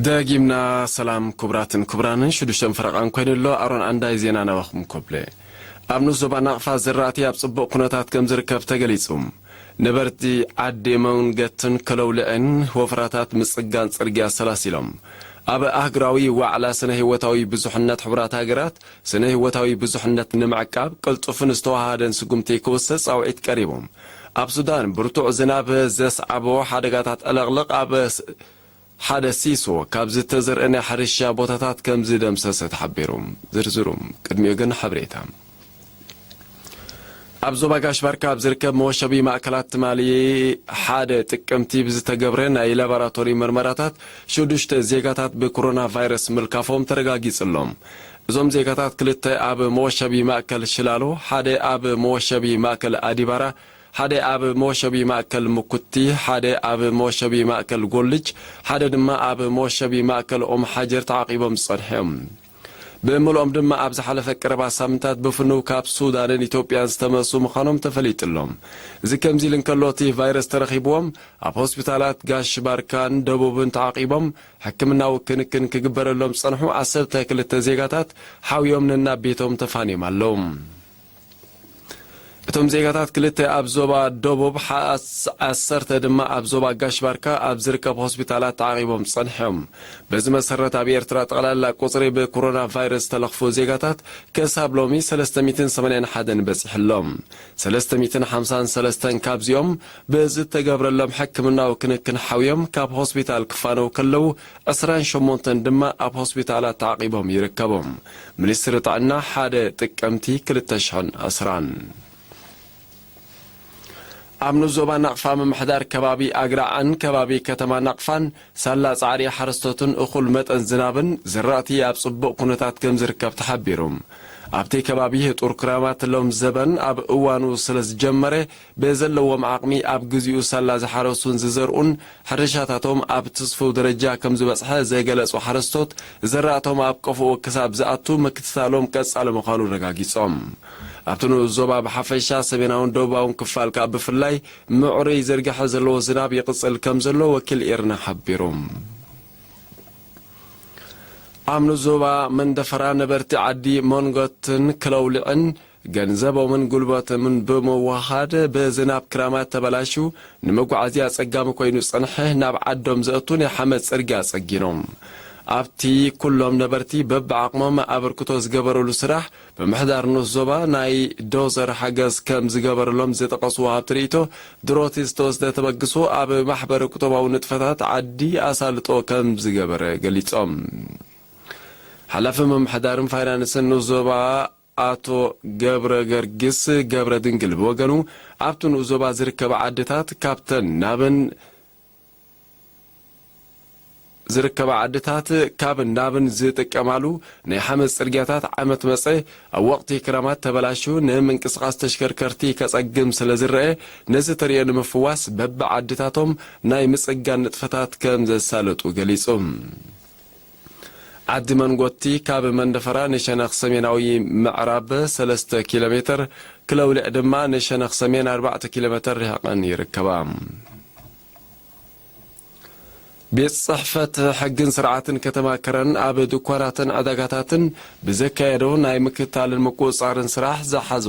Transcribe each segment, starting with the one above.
ደጊምና ሰላም ክቡራትን ክቡራንን፣ ሽዱሽተን ፈረቓን ኮይኑ ኣሎ። ኣሮን ኣንዳይ ዜና ናባኹም ኮብለ። ኣብ ንኡስ ዞባ ናቕፋ ዝራእቲ ኣብ ጽቡቕ ኩነታት ከም ዝርከብ ተገሊጹ። ነበርቲ ዓዲ መንገትን ክለውልዕን ወፍራታት ምጽጋን ጽርግያ ኣሰላሲሎም። ኣብ ኣህጉራዊ ዋዕላ ስነ ህይወታዊ ብዙሕነት ሕቡራት ሃገራት፣ ስነ ህይወታዊ ብዙሕነት ንምዕቃብ ቅልጡፍን ዝተዋሃደን ስጉምቲ ክውሰድ ጻውዒት ቀሪቡ። ኣብ ሱዳን ብርቱዕ ዝናብ ዘስዓቦ ሓደጋታት ዕለቕልቕ ኣብ ስ-፣ ሓደ ሲሶ ካብ ዝተዘርአ ናይ ሕርሻ ቦታታት ከም ዝደምሰሰ ተሓቢሩ። ዝርዝሩ ቅድሚኡ ግን ሓበሬታ። ኣብ ዞባ ጋሽ ባርካ ኣብ ዝርከብ መወሸቢ ማእከላት ትማሊ ሓደ ጥቅምቲ ብዝተገብረ ናይ ላቦራቶሪ መርመራታት ሽዱሽተ ዜጋታት ብኮሮና ቫይረስ ምልካፎም ተረጋጊጹ ኣሎ። እዞም ዜጋታት ክልተ ኣብ መወሸቢ ማእከል ሽላሎ፣ ሓደ ኣብ መወሸቢ ማእከል ኣዲባራ፣ ሓደ ኣብ መወሸቢ ማእከል ምኩቲ፣ ሓደ ኣብ መወሸቢ ማእከል ጎልጅ፣ ሓደ ድማ ኣብ መወሸቢ ማእከል ኦም ሓጀር ተዓቂቦም ዝጸንሑ እዮም። ብምልኦም ድማ ኣብ ዝሓለፈ ቀረባ ሳምንታት ብፍኑው ካብ ሱዳንን ኢትዮጵያን ዝተመሱ ምዃኖም ተፈሊጡ ኣሎ። እዚ ከምዚ ኢሉ እንከሎ፣ እቲ ቫይረስ ተረኺብዎም ኣብ ሆስፒታላት ጋሽ ባርካን ደቡብን ተዓቂቦም ሕክምናዊ ክንክን ክግበረሎም ዝጸንሑ ዓሰርተ ክልተ ዜጋታት ሓውዮም ነናብ ቤቶም ተፋንዮም ኣለዉ። እቶም ዜጋታት ክልተ ኣብ ዞባ ደቡብ፣ ሓ-፣ ዓሰርተ ድማ ኣብ ዞባ ጋሽ ባርካ ኣብ ዝርከብ ሆስፒታላት ተዓቂቦም ጸኒሖም። በዚ መሰረት ኣብ ኤርትራ ጠቕላላ ቁጽሪ ብኮሮና ቫይረስ ዝተለኽፉ ዜጋታት ክሳብ ሎሚ ሰለስተ ሚእትን ሰማንያን ሓደን በጺሑ ኣሎ። ሰለስተ ሚእትን ሓምሳን ሰለስተን ካብዚኦም ብዝተገብረሎም ሕክምናዊ ክንክን ሓውዮም ካብ ሆስፒታል ክፋነው ከለዉ፣ ዕስራን ሸሞንተን ድማ ኣብ ሆስፒታላት ተዓቂቦም ይርከቡ። ሚኒስትሪ ጥዕና ሓደ ጥቅምቲ ክልተ ሽሕን ዕስራን። ኣብ ንኡስ ዞባ ናቕፋ ምምሕዳር ከባቢ ኣግራዕን ከባቢ ከተማ ናቕፋን ሳላ ጻዕሪ ሓረስቶትን እኹል መጠን ዝናብን ዝራእቲ ኣብ ጽቡቕ ኩነታት ከም ዝርከብ ተሓቢሩ። ኣብቲ ከባቢ ህጡር ክራማት ሎም ዘበን ኣብ እዋኑ ስለ ዝጀመረ፣ ብዘለዎም ዓቕሚ ኣብ ግዚኡ ሳላ ዝሓረሱን ዝዘርኡን ሕርሻታቶም ኣብ ትስፉው ደረጃ ከም ዝበጽሐ ዘገለጹ ሓረስቶት፣ ዝራእቶም ኣብ ቀፎኡ ክሳብ ዝኣቱ ምክትታሎም ቀጻሊ ምዃኑ ኣረጋጊጾም። ኣብቲ ንኡስ ዞባ ብሓፈሻ፣ ሰሜናውን ደቡባውን ክፋል ከኣ ብፍላይ፣ ምዕሩይ ዝርግሐ ዘለዎ ዝናብ ይቕጽል ከም ዘሎ ወኪል ኤርና ሓቢሩ። ኣብ ንኡስ ዞባ መንደፈራ ነበርቲ ዓዲ መንጎትን ክለውልዕን ገንዘቦምን ጉልበቶምን ብምውሃድ ብዝናብ ክራማት ተበላሽዩ ንመጓዓዝያ ኣጸጋሚ ኮይኑ ዝጸንሐ ናብ ዓዶም ዘእቱ ናይ ሓመድ ጽርግያ ጸጊኖም። ኣብቲ ኩሎም ነበርቲ በብዓቕሞም ኣበርክቶ ዝገበረሉ ስራሕ ብምሕዳር ንኡስ ዞባ ናይ ዶዘር ሓገዝ ከም ዝገበረሎም ዝጠቐሱ ወሃብቲ ርእይቶ፣ ድሮቲ ዝተወስደ ተበግሶ ኣብ ማሕበረ ቁጠባዊ ንጥፈታት ዓዲ ኣሳልጦ ከም ዝገበረ ገሊጾም። ሓላፊ ምምሕዳርን ፋይናንስን ንኡስ ዞባ ኣቶ ገብረ ገርግስ ገብረ ድንግል ብወገኑ፣ ኣብቲ ንኡስ ዞባ ዝርከባ ዓድታት ካብተን ናብን ዝርከባ ዓድታት ካብ ናብን ዝጥቀማሉ ናይ ሓመድ ጽርግያታት ዓመት መጸ ኣብ ወቕቲ ክራማት ተበላሹ ንምንቅስቓስ ተሽከርከርቲ ከጸግም ስለ ዝረአ፣ ነዚ ተርእዮ ንምፍዋስ በብዓድታቶም ናይ ምጽጋን ንጥፈታት ከም ዘሳለጡ ገሊጹ። ዓዲ መንጎቲ ካብ መንደፈራ ንሸነኽ ሰሜናዊ ምዕራብ ሰለስተ ኪሎ ሜተር፣ ክለውልዕ ድማ ንሸነኽ ሰሜን ኣርባዕተ ኪሎ ሜተር ርሒቐን ይርከባ። ቤት ጽሕፈት ሕግን ስርዓትን ከተማ ከረን ኣብ ድኳናትን ዕዳጋታትን ብዘካየዶ ናይ ምክትታልን ምቁጽጻርን ስራሕ ዝሓዞ፣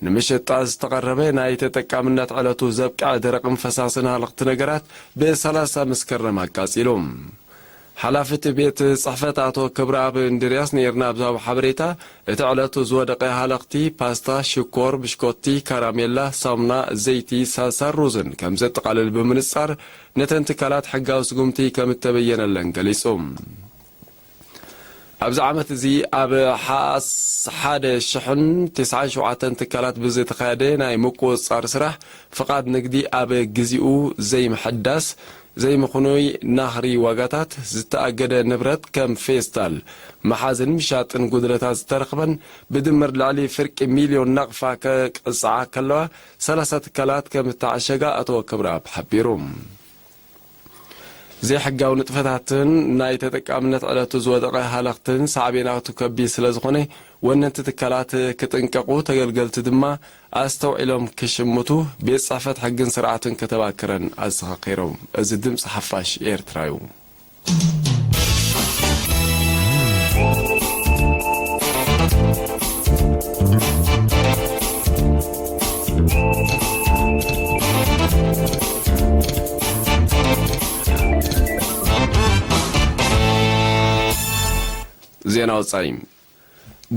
ንምሸጣ ዝተቐረበ ናይ ተጠቃምነት ዕለቱ ዘብቅዐ ደረቕን ፈሳስን ሃለኽቲ ነገራት ብሰላሳ መስከረም ኣቃጺሉ። ሓላፊ እቲ ቤት ጽሕፈት ኣቶ ክብረኣብ እንድርያስ ንኤርና ኣብ ዝሃቦ ሓበሬታ፣ እቲ ዕለቱ ዝወደቐ ሃለኽቲ ፓስታ፣ ሽኮር፣ ብሽኮቲ፣ ካራሜላ፣ ሳሙና፣ ዘይቲ፣ ሳልሳን ሩዝን ከም ዘጠቓልል ብምንጻር፣ ነተን ትካላት ሕጋዊ ስጉምቲ ከም እተበየነለን ገሊጹ። ኣብዚ ዓመት እዚ ኣብ ሓስ-፣ ሓደ ሽሕን ተስዓን ሸውዓተን ትካላት ብዝተኻየደ ናይ ምቁጽጻር ስራሕ፣ ፍቓድ ንግዲ ኣብ ግዚኡ ዘይምሕዳስ፣ ዘይምኽኑይ ናኽሪ ዋጋታት፣ ዝተኣገደ ንብረት ከም ፌስታል ምሓዝን ምሻጥን ጉድለታት ዝተረኽበን ብድምር ልዕሊ ፍርቂ ሚልዮን ናቕፋ ከቅጽዓ ከለዋ፣ ሰላሳ ትካላት ከም እተዓሸጋ ኣቶ ክብረኣብ ሓቢሩ። ዘይሕጋዊ ንጥፈታትን ናይ ተጠቃምነት ዕለቱ ዝወደቐ ሃለኽትን ሳዕቤናቱ ከቢድ ስለ ዝኾነ፣ ወነንቲ ትካላት ክጥንቀቑ፣ ተገልገልቲ ድማ ኣስተውዒሎም ክሽምቱ ቤት ጽሕፈት ሕግን ስርዓትን ከተባክረን ኣዘኻኺሮም። እዚ ድምፂ ሓፋሽ ኤርትራ እዩ። ዜና ወጻኢ።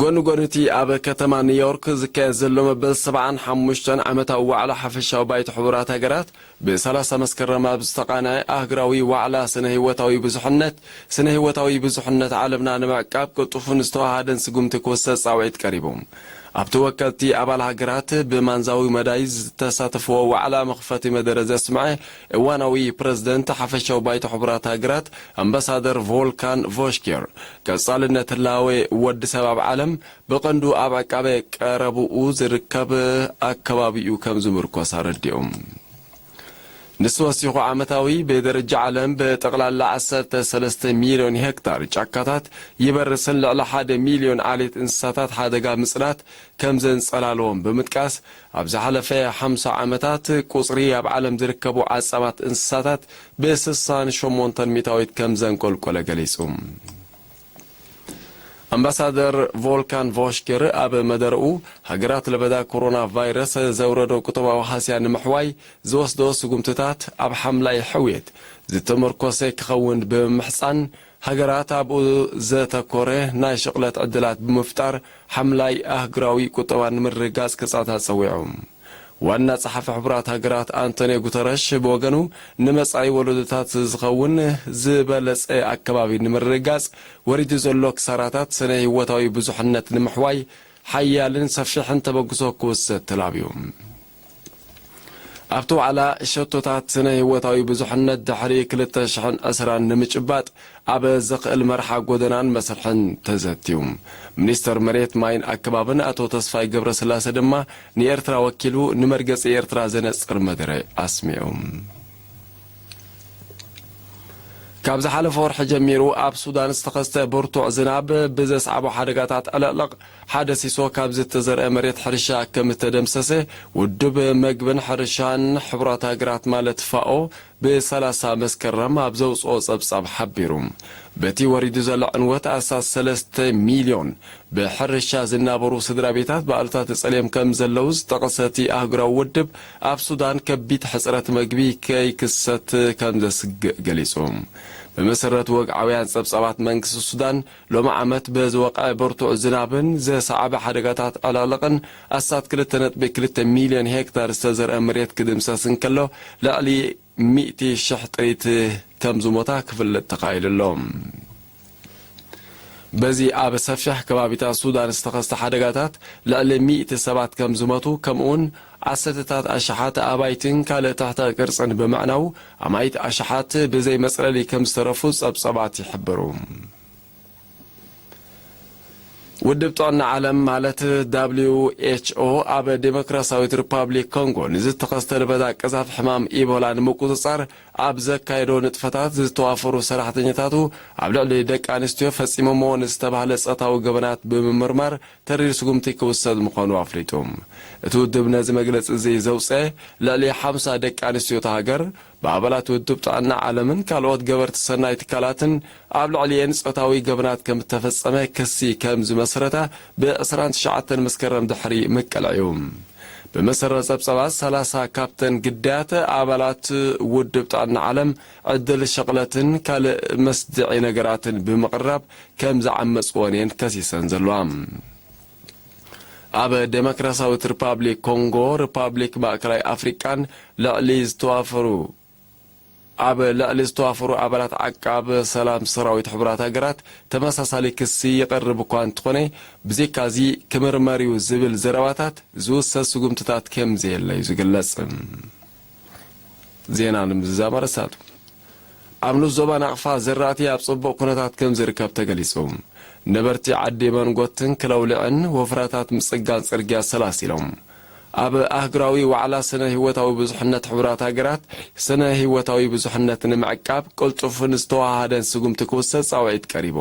ጎኒ ጎኒ እቲ ኣብ ከተማ ኒውዮርክ ዝካየድ ዘሎ መበል ሰብዓን ሓሙሽተን ዓመታዊ ዋዕላ ሓፈሻዊ ባይቶ ሕቡራት ሃገራት፣ ብ30 መስከረም ኣብ ዝተቓነዐ ኣህጉራዊ ዋዕላ ስነ ህይወታዊ ብዙሕነት፣ ስነ ህይወታዊ ብዙሕነት ዓለምና ንምዕቃብ ቅልጡፍን ዝተዋሃደን ስጉምቲ ክወሰድ ጻውዒት ቀሪቡ። ኣብቲ ወከልቲ ኣባል ሃገራት ብማንዛዊ መዳይ ዝተሳተፍዎ ዋዕላ መኽፈቲ መደረ ዘስምዐ እዋናዊ ፕረዚደንት ሓፈሻዊ ባይቶ ሕቡራት ሃገራት ኣምባሳደር ቮልካን ቮሽኪር፣ ቀጻልነት ህላዌ ወዲ ሰብ ኣብ ዓለም ብቐንዱ ኣብ ዕቃበ ቀረብኡ ዝርከብ ኣከባቢኡ ከም ዝምርኮስ ኣረዲኦም። ንሱ ወሲኹ፣ ዓመታዊ ብደረጃ ዓለም ብጠቕላላ ዓሰርተ ሰለስተ ሚልዮን ሄክታር ጫካታት ይበርስን ልዕሊ ሓደ ሚልዮን ዓሌት እንስሳታት ሓደጋ ምጽናት ከም ዘንጸላለዎም ብምጥቃስ፣ ኣብ ዝሓለፈ ሓምሳ ዓመታት ቁጽሪ ኣብ ዓለም ዝርከቡ ዓጻባት እንስሳታት ብ68 ሚእታዊት ከም ዘንቆልቆለ ገሊጹ። ኣምባሳደር ቮልካን ቮሽኪር ኣብ መደረኡ፣ ሃገራት ለበዳ ኮሮና ቫይረስ ዘውረዶ ቁጠባዊ ሃስያ ንምሕዋይ ዝወስዶ ስጉምትታት ኣብ ሓምላይ ሕውየት ዝተመርኮሰ ክኸውን ብምምሕጻን፣ ሃገራት ኣብኡ ዘተኮረ ናይ ሽቕለት ዕድላት ብምፍጣር ሓምላይ ኣህጉራዊ ቁጠባ ንምርግጋጽ ክጻታ ጸዊዑ። ዋና ጸሓፊ ሕቡራት ሃገራት ኣንቶኒዮ ጉተረሽ ብወገኑ፣ ንመጻኢ ወለዶታት ዝኸውን ዝበለጸ ኣከባቢ ንምርግጋጽ ወሪዱ ዘሎ ክሳራታት ስነ ህይወታዊ ብዙሕነት ንምሕዋይ ሓያልን ሰፊሕን ተበግሶ ክውሰድ ተላብዩ። ኣብቲ ዋዕላ፣ ሸቶታት ስነ ህይወታዊ ብዙሕነት ድሕሪ ክልተ ሽሕን ዕስራን ንምጭባጥ ኣብ ዘኽእል መርሓ ጎደናን መስርሕን ተዘትዩ። ሚኒስተር መሬት፣ ማይን ኣከባብን ኣቶ ተስፋይ ገብረስላሴ ድማ ንኤርትራ ወኪሉ ንመርገጺ ኤርትራ ዘነጽር መደረ ኣስሚዑ። ካብ ዝሓለፈ ወርሒ ጀሚሩ ኣብ ሱዳን ዝተኸስተ ብርቱዕ ዝናብ ብዘስዓቦ ሓደጋታት ዕልቕልቕ፣ ሓደ ሲሶ ካብ ዝተዘርአ መሬት ሕርሻ ከም እተደምሰሰ ውድብ መግብን ሕርሻን ሕቡራት ሃገራት ማለት ፋኦ ብ30 መስከረም ኣብ ዘውፅኦ ፀብፃብ ሓቢሩ። በቲ ወሪዱ ዘሎ ዕንወት ኣስታት ሰለስተ ሚልዮን ብሕርሻ ዝናበሩ ስድራ ቤታት ብኣሉታ ተፀልዮም ከም ዘለዉ ዝጠቐሰ እቲ ኣህጉራዊ ውድብ፣ ኣብ ሱዳን ከቢድ ሕፅረት መግቢ ከይክሰት ከም ዘስግእ ገሊፁ። ብመሰረት ወግዓውያን ፀብፃባት መንግስቲ ሱዳን፣ ሎሚ ዓመት ብዝወቕዐ ብርቱዕ ዝናብን ዘሰዓበ ሓደጋታት ዕልቕልቕን ኣስታት ክልተ ነጥቢ ክልተ ሚልዮን ሄክታር ዝተዘርአ መሬት ክድምሰስ እንከሎ፣ ልዕሊ ሚእቲ ሽሕ ጥሪት ከም ዝሞታ ክፍለጥ ተኻኢሉ ኣሎ። በዚ ኣብ ሰፊሕ ከባቢታት ሱዳን ዝተኸስተ ሓደጋታት ልዕሊ ሚእቲ ሰባት ከም ዝሞቱ፣ ከምኡውን ዓሰርተታት ኣሽሓት ኣባይትን ካልእ ትሕተ ቅርጽን ብምዕናው፣ ኣማኢት ኣሽሓት ብዘይ መጽለሊ ከም ዝተረፉ ጸብጸባት ይሕብሩ። ውድብ ጥዕና ዓለም ማለት ደብሊው ኤች ኦ ኣብ ዴሞክራሲያዊት ሪፓብሊክ ኮንጎ ንዝተኸስተ ለበዳ ቀዛፊ ሕማም ኢቦላ ንምቁጽጻር ኣብ ዘካየዶ ንጥፈታት ዝተዋፈሩ ሰራሕተኛታቱ ኣብ ልዕሊ ደቂ ኣንስትዮ ፈጺሞምዎ ንዝተባህለ ጾታዊ ገበናት ብምምርማር ተሪር ስጉምቲ ክውሰድ ምዃኑ ኣፍሊጡ። እቲ ውድብ ነዚ መግለጺ እዚ ዘውጽአ ልዕሊ ሓምሳ ደቂ ኣንስትዮ እታ ሃገር ብኣባላት ውድብ ጥዕና ዓለምን ካልኦት ገበርቲ ሰናይ ትካላትን ኣብ ልዕሊኤን ጾታዊ ገበናት ከም እተፈጸመ ክሲ ከም ዝመስረታ ብ ዕስራን ትሽዓተን መስከረም ድሕሪ ምቅላዕ እዩ። ብመሰረት ጸብጻባት፣ ሰላሳ ካብተን ግዳያት ኣባላት ውድብ ጥዕና ዓለም ዕድል ሸቕለትን ካልእ መስድዒ ነገራትን ብምቕራብ ከም ዝዓመጽወን እየን ከሲሰን ዘለዋ። ኣብ ዴሞክራሲያዊት ሪፓብሊክ ኮንጎ፣ ሪፓብሊክ ማእከላይ ኣፍሪቃን ልዕሊ ዝተዋፈሩ ኣብ ልዕሊ ዝተዋፈሩ ኣባላት ዓቃብ ሰላም ሰራዊት ሕቡራት ሃገራት ተመሳሳሊ ክሲ ይቐርብ እኳ እንተኾነ፣ ብዘይካዚ ክምርመር እዩ ዝብል ዘረባታት ዝውሰድ ስጉምትታት ከም ዘየለ እዩ ዝግለጽ። ዜና ንምዝዛም ኣረስታቱ። ኣብ ንኡስ ዞባ ናቕፋ ዘራእቲ ኣብ ጽቡቕ ኩነታት ከም ዝርከብ ተገሊጹ። ነበርቲ ዓዲ መንጎትን ክለውልዕን ወፍራታት ምጽጋን ጽርግያ ሰላሲሎም። ኣብ ኣህጉራዊ ዋዕላ ስነ ህይወታዊ ብዙሕነት ሕቡራት ሃገራት፣ ስነ ህይወታዊ ብዙሕነት ንምዕቃብ ቅልጡፍን ዝተዋሃደን ስጉምቲ ክውሰድ ጻውዒት ቀሪቡ።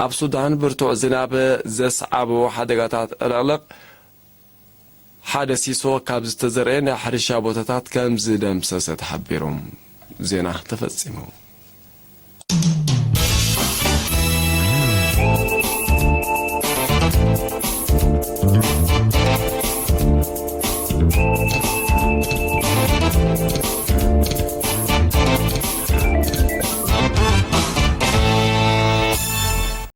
ኣብ ሱዳን ብርቱዕ ዝናብ ዘስዓቦ ሓደጋታት ዕልቕልቕ፣ ሓደ ሲሶ ካብ ዝተዘርአ ናይ ሕርሻ ቦታታት ከም ዝደምሰሰ ተሓቢሩ። ዜና ተፈጺሙ።